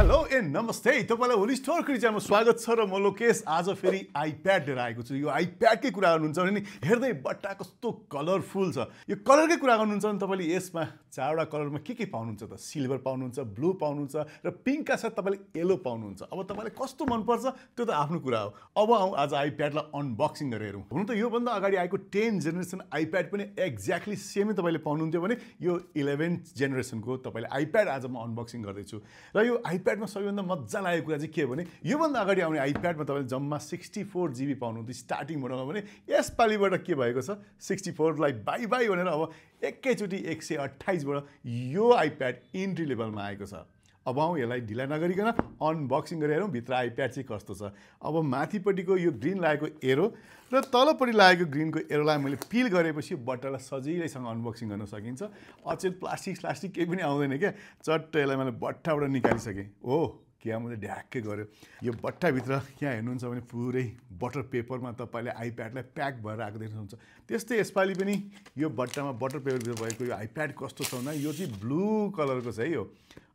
Hello नमस्ते तपाईलाई Holi store क्रिजामा स्वागत छ र म लोकेश आज फेरि आइप्याड लिएर आएको छु। यो आइप्याडकै कुरा गर्नुहुन्छ भने नि हेर्दै बट्टा कस्तो कलरफुल छ। यो कलरकै कुरा गर्नुहुन्छ भने तपाईले यसमा चारवटा कलरमा के पाउनुहुन्छ त सिल्भर पाउनुहुन्छ, ब्लू पाउनुहुन्छ र पिङ्कका साथ तपाईले येलो पाउनुहुन्छ। अब तपाईलाई कस्तो मन पर्छ त्यो त आफ्नो कुरा हो। अब आउँ आज आइप्याडलाई अनबक्सिङ गरेर हेरौँ। हुन त यो भन्दा अगाडि आएको 10th जेनेरेसन आइप्याड पनि एक्ज्याक्टली सेमै तपाईले पाउनुहुन्थ्यो भने यो 11th जेनेरेसनको तपाईले आइप्याड आज म अनबक्सिङ गर्दै छु। र यो आइप्याडमा सबैभन्दा मजा लागेको कुरा चाहिँ के हो भने योभन्दा अगाडि आउने आइप्याडमा तपाईले जम्मा 64 GB पाउनुहुन्थ्यो स्टार्टिङ मोडलमा भने यसपालिबाट के भएको छ 64 लाई बाई बाई भनेर अब एकैचोटी 128 बाट यो आइप्याड इन्ट्री लेभलमा आएको छ। अब आउँ यसलाई ढिला नगरिकन अनबक्सिङ गरेर हेरौँ भित्र आइप्याड चाहिँ कस्तो छ। अब माथिपट्टिको यो ग्रिन लागेको एरो र तलपट्टि लागेको ग्रिनको एरोलाई मैले पिल गरेपछि बट्टालाई सजिलैसँग अनबक्सिङ गर्न सकिन्छ। अचेल प्लास्टिक केही पनि आउँदैन क्या। चट्ट यसलाई मैले बट्टाबाट निकालिसकेँ। ओह क्या मैले ढ्याक्कै गऱ्यो। यो बट्टाभित्र यहाँ हेर्नुहुन्छ भने पुरै बटर पेपरमा तपाईँले आइप्याडलाई प्याक भएर आएको देख्नुहुन्छ। त्यस्तै यसपालि पनि यो बट्टामा बटर पेपरभित्र भएको यो आइप्याड कस्तो छ भन्दा यो चाहिँ ब्लू कलरको छ है। यो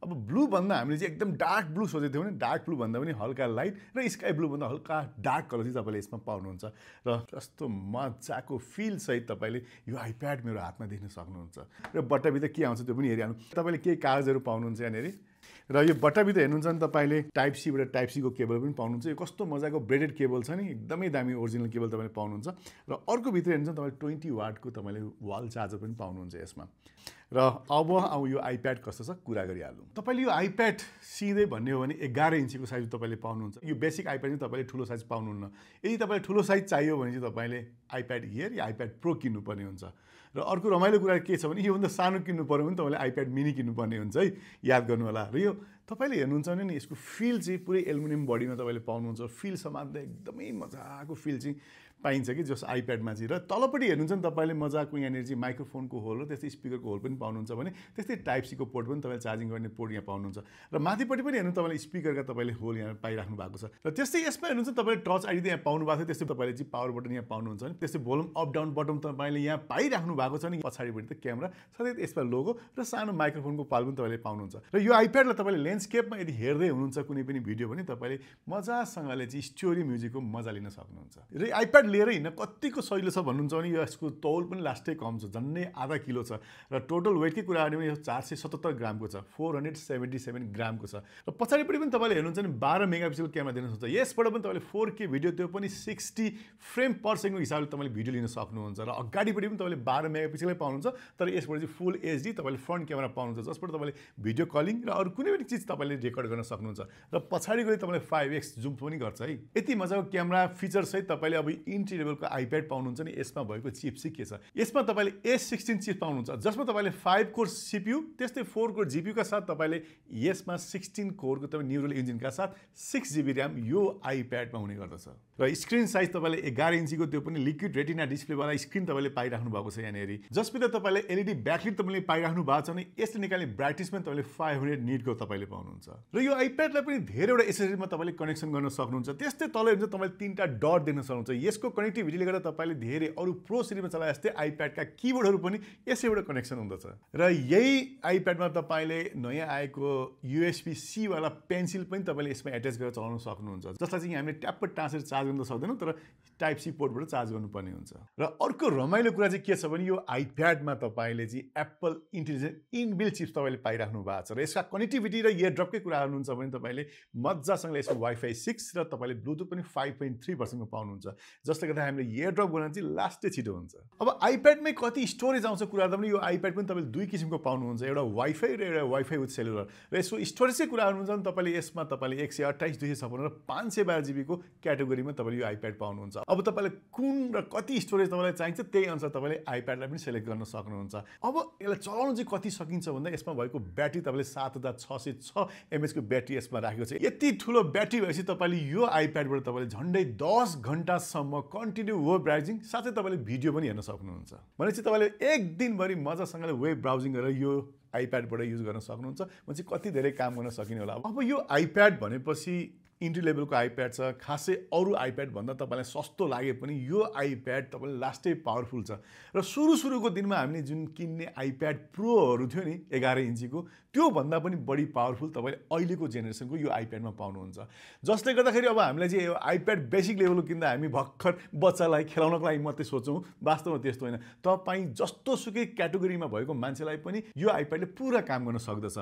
अब ब्लू भन्दा हामीले चाहिँ एकदम डार्क ब्लू सोचेको थियौँ भने डार्क ब्लू भन्दा पनि हल्का लाइट र स्काई ब्लू भन्दा हल्का डार्क कलर चाहिँ तपाईँले यसमा पाउनुहुन्छ। र कस्तो मजाको फिलसहित तपाईँले यो आइप्याड मेरो हातमा देख्न सक्नुहुन्छ। र बट्टाभित्र के आउँछ त्यो पनि हेरिहाल्नु। तपाईँले केही कागजहरू पाउनुहुन्छ यहाँनिर। र यो बट्टाभित्र हेर्नुहुन्छ भने तपाईँले टाइप सीबाट टाइप सीको केबल पनि पाउनुहुन्छ। यो कस्तो मजाको ब्रेडेड केबल छ नि, एकदमै दामी ओरिजिनल केबल तपाईँले पाउनुहुन्छ। र अर्को भित्र हेर्नुहुन्छ तपाईँले 20 वाटको तपाईँले वाल चार्जर पनि पाउनुहुन्छ यसमा। र अब आउँ यो आइप्याड कस्तो छ कुरा गरिहालौँ। तपाईँले यो आइप्याड सिधै भन्ने हो भने 11 इन्चीको साइज तपाईँले पाउनुहुन्छ। यो बेसिक आइप्याड चाहिँ तपाईँले ठुलो साइज पाउनुहुन्न। यदि तपाईँले ठुलो साइज चाहियो भने चाहिँ तपाईँले आइप्याड एयर या आइप्याड प्रो किन्नुपर्ने हुन्छ। र अर्को रमाइलो कुरा के छ भने योभन्दा सानो किन्नु पऱ्यो भने तपाईँले आइप्याड मिनी किन्नुपर्ने हुन्छ है, याद गर्नु होला। र यो तपाईँले हेर्नुहुन्छ भने नि यसको फिल चाहिँ पुरै एल्युमिनियम बडीमा तपाईँले पाउनुहुन्छ। फिल समात्दा एकदमै मजाको फिल चाहिँ पाइन्छ कि जस आइप्याडमा चाहिँ। र तलपट्टि हेर्नुहुन्छ भने तपाईँले मजाको यहाँनिर चाहिँ माइक्रोफोनको होल र त्यस्तै स्पिकरको होल पनि पाउनुहुन्छ भने त्यस्तै टाइप सीको पोर्ट पनि तपाईँले चार्जिङ गर्ने पोर्ट यहाँ पाउनुहुन्छ। र माथिपट्टि पनि हेर्नु तपाईँले स्पिकरका तपाईँले होल यहाँ पाइराख्नु भएको छ। र त्यस्तै यसमा हेर्नुहुन्छ तपाईँले टच आइडी यहाँ पाउनु भएको छ। त्यस्तै तपाईँले चाहिँ पावर बटन यहाँ पाउनुहुन्छ भने त्यस्तै भोल्युम अप डाउन बटन तपाईँले यहाँ पाइराख्नु भएको छ नि। पछाडिपट्टि त क्यामेरा साथै यसमा लोगो र सानो माइक्रोफोनको पाल पनि तपाईँले पाउनुहुन्छ। र यो आइप्याडलाई तपाईँले ल्यान्डस्केपमा यदि हेर्दै हुनुहुन्छ कुनै पनि भिडियो भने तपाईँले मजासँगले चाहिँ स्टोरी म्युजिकको मजा लिन सक्नुहुन्छ। र आइप्याड लिएर हिँड्न कतिको सजिलो छ भन्नुहुन्छ भने यसको तौल पनि लास्टै कम छ, झन्डै आधा किलो छ। र टोटल वेटकै कुरा गर्ने भने यो 477 ग्रामको छ, 477 ग्रामको छ। र पछाडिपट्टि पनि तपाईँले हेर्नुहुन्छ भने 12 मेगापिक्सल क्यामेरा दिन सक्छ। यसबाट पनि तपाईँले 4K भिडियो त्यो पनि 60 फ्रेम पर सेकेन्डको हिसाबले तपाईँले भिडियो लिन सक्नुहुन्छ। र अगाडिपट्टि पनि तपाईँले 12 मेगापिक्सलै पाउनुहुन्छ। तर यसबाट चाहिँ फुल HD तपाईँले फ्रन्ट क्यामेरा पाउनुहुन्छ जसबाट तपाईँले भिडियो कलिङ र अरू कुनै पनि चिज तपाईँले रेकर्ड गर्न सक्नुहुन्छ। र पछाडि गएर तपाईँले 5x जुम पनि गर्छ है। यति मजाको क्यामेरा फिचर सहित तपाईँले अब इन्ट्री लेभलको आइप्याड पाउनुहुन्छ नि। यसमा भएको चिप चाहिँ के छ, यसमा तपाईँले A16 चिप पाउनुहुन्छ जसमा तपाईँले 5 कोर CPU त्यस्तै 4 कोर GPU का साथ तपाईँले यसमा 16 कोरको तपाईँ न्युरल इन्जिनका साथ 6 GB र्याम यो आइप्याडमा हुने गर्दछ। र स्क्रिन साइज तपाईँले 11 इन्चीको त्यो पनि लिक्विड रेटिना डिस्प्लेवाला स्क्रिन तपाईँले पाइराख्नु भएको छ यहाँनिर। जसभित्र तपाईँले LED ब्याकलाइट तपाईँले पाइराख्नु भएको छ भने यसले निकाल्ने ब्राइटनेस पनि तपाईँले 500 निटको तपाईँले पाउनुहुन्छ। र यो आइप्याडलाई पनि धेरैवटा एसेसरिजमा तपाईँले कनेक्सन गर्न सक्नुहुन्छ। त्यस्तै तल हेर्नुहुन्छ तपाईँले 3टा डट देख्न सक्नुहुन्छ। यसको कनेक्टिभिटीले गर्दा तपाईँले धेरै अरू प्रो सिरिजमा चलाए जस्तै आइप्याडका किबोर्डहरू पनि यसैबाट कनेक्सन हुँदछ। र यही आइप्याडमा तपाईँले नयाँ आएको USB-C वाला पेन्सिल पनि तपाईँले यसमा एट्याच गरेर चलाउन सक्नुहुन्छ जसलाई चाहिँ हामीले ट्याप्प टाँसेर चार्ज गर्न सक्दैनौँ तर टाइप सी पोर्टबाट चार्ज गर्नुपर्ने हुन्छ। र अर्को रमाइलो कुरा चाहिँ के छ भने यो आइप्याडमा तपाईँले चाहिँ एप्पल इन्टेलिजेन्ट इनबिल्ट चिप्स तपाईँले पाइराख्नु भएको छ। र यसका कनेक्टिभिटी र इयरड्रपकै कुरा गर्नुहुन्छ भने तपाईँले मजासँगले यसको वाइफाई 6 र तपाईँले ब्लुटुथ पनि 5.3% पाउनुहुन्छ जसले गर्दा हामीले इयरड्रप गर्न चाहिँ लास्टै छिटो हुन्छ। अब आइप्याडमै कति स्टोरेज आउँछ कुरा गर्दा पनि यो आइप्याड पनि तपाईँले दुई किसिमको पाउनुहुन्छ, एउटा वाइफाई र एउटा वाइफाई विथ सेलुलर। र यसको स्टोरेजकै कुरा गर्नुहुन्छ भने तपाईँले यसमा तपाईँले 128, 256 र 512 GB को क्याटेगोरीमा तपाईँले यो आइप्याड पाउनुहुन्छ। अब तपाईँले कुन र कति स्टोरेज तपाईँलाई चाहिन्छ त्यही अनुसार तपाईँले आइप्याडलाई पनि सेलेक्ट गर्न सक्नुहुन्छ। अब यसलाई चलाउनु चाहिँ कति सकिन्छ भन्दा यसमा भएको ब्याट्री तपाईँले 7606 mAh को ब्याट्री यसमा राखेको छ। यति ठुलो ब्याट्री भएपछि तपाईँले यो आइप्याडबाट तपाईँले झन्डै 10 घन्टासम्म कन्टिन्यू वेब ब्राउजिङ साथै तपाईँले भिडियो पनि हेर्न सक्नुहुन्छ। भनेपछि तपाईँले एक दिनभरि मजासँगले वेब ब्राउजिङ गरेर यो आइप्याडबाट युज गर्न सक्नुहुन्छ। भनेपछि कति धेरै काम गर्न सकिने होला। अब यो आइप्याड भनेपछि इन्ट्री लेभलको आइप्याड छ, खासै अरू आइप्याड भन्दा तपाईँलाई सस्तो लागे पनि यो आइप्याड तपाईँलाई लास्टै पावरफुल छ। र सुरुको दिनमा हामीले जुन किन्ने आइप्याड प्रोहरू थियो नि 11 इन्चीको त्योभन्दा पनि बढी पावरफुल तपाईँले अहिलेको जेनेरेसनको यो आइप्याडमा पाउनुहुन्छ। जसले गर्दाखेरि अब हामीलाई चाहिँ यो आइप्याड बेसिक लेभलको किन्दा हामी भर्खर बच्चालाई खेलाउनको लागि मात्रै सोचौँ, वास्तवमा त्यस्तो होइन। तपाईँ जस्तो सुकै क्याटेगोरीमा भएको मान्छेलाई पनि यो आइप्याडले पुरा काम गर्न सक्दछ।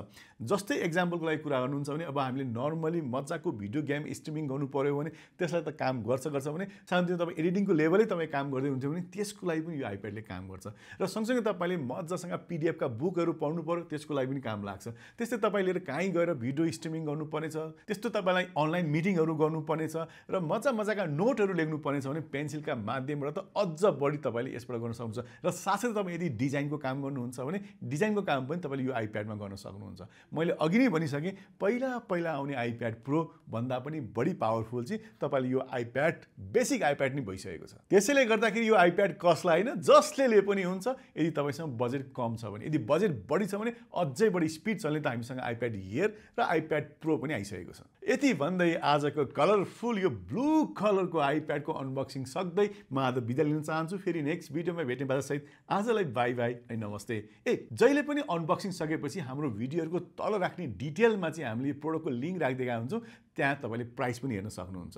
जस्तै एक्जाम्पलको लागि कुरा गर्नुहुन्छ भने अब हामीले नर्मली मजाको भिडियो गेम स्ट्रिमिङ गर्नु पर्यो भने त्यसलाई त काम गर्छ भने सानोतिनो तपाईँ एडिटिङको लेभलै तपाईँ काम गर्दै हुन्थ्यो भने त्यसको लागि पनि यो आइप्याडले काम गर्छ। र सँगसँगै तपाईँले मजासँग पिडिएफका बुकहरू पढ्नु पर्यो त्यसको लागि पनि काम लाग्छ। त्यस्तै तपाईँ लिएर कहीँ गएर भिडियो स्ट्रिमिङ गर्नुपर्नेछ, त्यस्तो तपाईँलाई अनलाइन मिटिङहरू गर्नुपर्नेछ र मजाका नोटहरू लेख्नुपर्नेछ भने पेन्सिलका माध्यमबाट त अझ बढी तपाईँले यसबाट गर्न सक्नुहुन्छ। र साथै तपाईँ यदि डिजाइनको काम गर्नुहुन्छ भने डिजाइनको काम पनि तपाईँले यो आइप्याडमा गर्न सक्नुहुन्छ। मैले अघि नै भनिसकेँ, पहिला आउने आइप्याड प्रो भन्दा पनि बढी पावरफुल चाहिँ तपाईँले यो आइप्याड बेसिक आइप्याड नै भइसकेको छ। त्यसैले गर्दाखेरि यो आइप्याड कसलाई होइन, जसले लिए पनि हुन्छ यदि तपाईँसँग बजेट कम छ भने। यदि बजेट बढी छ भने अझै बढी स्पिड चल्ने त हामीसँग आइप्याड एयर र आइप्याड प्रो पनि आइसकेको छ। यति भन्दै आजको कलरफुल यो ब्लू कलरको आइप्याडको अनबक्सिङ सक्दै म आज बिदा लिन चाहन्छु। फेरि नेक्स्ट भिडियोमा भेट्ने बाजासहित आजलाई बाई बाई अनि नमस्ते। जहिले पनि अनबक्सिङ सकेपछि हाम्रो भिडियोहरूको तल राख्ने डिटेलमा चाहिँ हामीले यो प्रोडक्टको लिङ्क राखिदिएका हुन्छौँ, त्यहाँ तपाईँले प्राइस पनि हेर्न सक्नुहुन्छ।